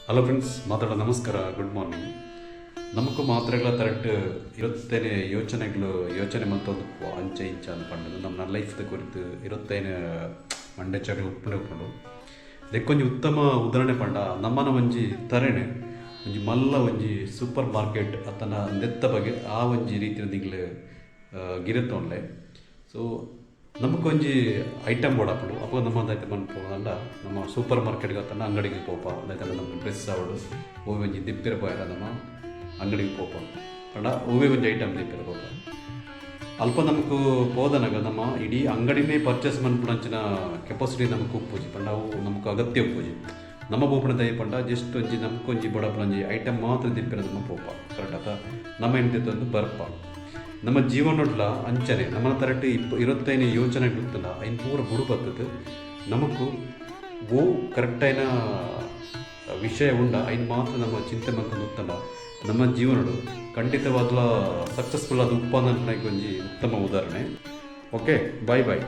Hello friends, ಮಾತಾಡೋ ನಮಸ್ಕಾರ, good morning. ನಮಕ್ ಮಾತ್ರೆಗಳ ತರಟ್ ಇರತ್ತೇನೆ ಯೋಚನೆಗಳು ಯೋಚನೆ ಮಂತೊಂದು ಅಂಚೆ ಇಂಚ ಅಂದ್ ನಮ್ಮ ಲೈಫ್ದ ಕುರಿತು ಇರತ್ತೇನೆ ಮಂಡೆ ಚಗಳು ಉಪ್ಪುಂಡು ಉಪ್ಪುಂಡು. ದೆಕ್ಕೊಂಜಿ ಉತ್ತಮ ಉದಾಹರಣೆ ಪಂಡ ನಮ್ಮನ ಒಂಜಿ ತರೆಣೆ ಒಂಜಿ ಮಲ್ಲ ಒಂಜಿ ಸೂಪರ್ ಮಾರ್ಕೆಟ್ ಅತ್ತನ ನೆತ್ತ ಬಗ್ಗೆ ಆ ಒಂಜಿ ರೀತಿಯ ನಿಗ್ಲು ಗಿರತ್ತೊಂಡ್ಲೆ. ಸೊ ನಮಕೊಂಜಿ ಐಟಮ್ ಬೋಡಾಪುಂಡು. ಅಪಗ ನಮ್ಮ ದಾಯ್ತ ಮನ್ಪುನಲ್ಲ ನಮ್ಮ ಸೂಪರ್ ಮಾರ್ಕೆಟ್ಗೆ ಅತ್ತನ ಅಂಗಡಿಗೆ ಪೋಪ. ದಾಯ್ತಂಡ ನಮ್ಗೆ ಡ್ರೆಸ್ ಆವಡು ಒವ್ವೆ ಒಂಜಿ ದಿಪ್ಪೆರೆ ಪೋಯೆರ ನಮ್ಮ ಅಂಗಡಿಗೆ ಪೋಪ. ಪಂಡ ಒವ್ವೆ ಒಂಜಿ ಐಟಮ್ ದಿಪ್ಪೆರೆ ಪೋಪ. ಅಲ್ಪ ನಮಕ್ ಪೋದನಗ ನಮ್ಮ ಇಡೀ ಅಂಗಡಿನೇ ಪರ್ಚೇಸ್ ಮನ್ಪುನಂಚಿನ ಕೆಪಾಸಿಟಿ ನಮಕ್ ಉಪ್ಪುಜಿ. ಪಂಡ ಅವು ನಮಕ್ ಅಗತ್ಯ ಉಪ್ಪುಜಿ. ನಮ್ಮ ಪೋಪುನ ದಾಯೆ ಪಂಡ ಜಸ್ಟ್ ಒಂಜಿ ನಮಕೊಂಜಿ ಬೋಡಾಪುನ ಐಟಮ್ ಮಾತ್ರ ದಿಪ್ಪೆರೆ ನಮ್ಮ ಪೋಪ. ಕರೆಕ್ಟ್ ಅತ? ನಮ್ಮ ಎಂತ ಬರ್ಪ. ನಮ್ಮ ಜೀವನೊಡ್ಲ ಅಂಚನೆ ನಮ್ಮನ ತರಟ್ ಇರತ್ತೈನ ಯೋಚನೆ ಗೊತ್ತಲ್ಲ, ಐನ್ ಪೂರ ಬುಡು ಬತ್ತದು ನಮಕ್ ಓ ಕರೆಕ್ಟ್ ವಿಷಯ ಉಂಡ ಐನ್ ಮಾತ್ರ ನಮ್ಮ ಚಿಂತೆ ಮಂತೊಂದು ನಮ್ಮ ಜೀವನಡು ಖಂಡಿತವಾದ್ಲ ಸಕ್ಸಸ್ಫುಲ್ ಆದ್ ಉಪ್ಪಂದ ಒಂಜಿ ಉತ್ತಮ ಉದಾಹರಣೆ. Okay, bye bye.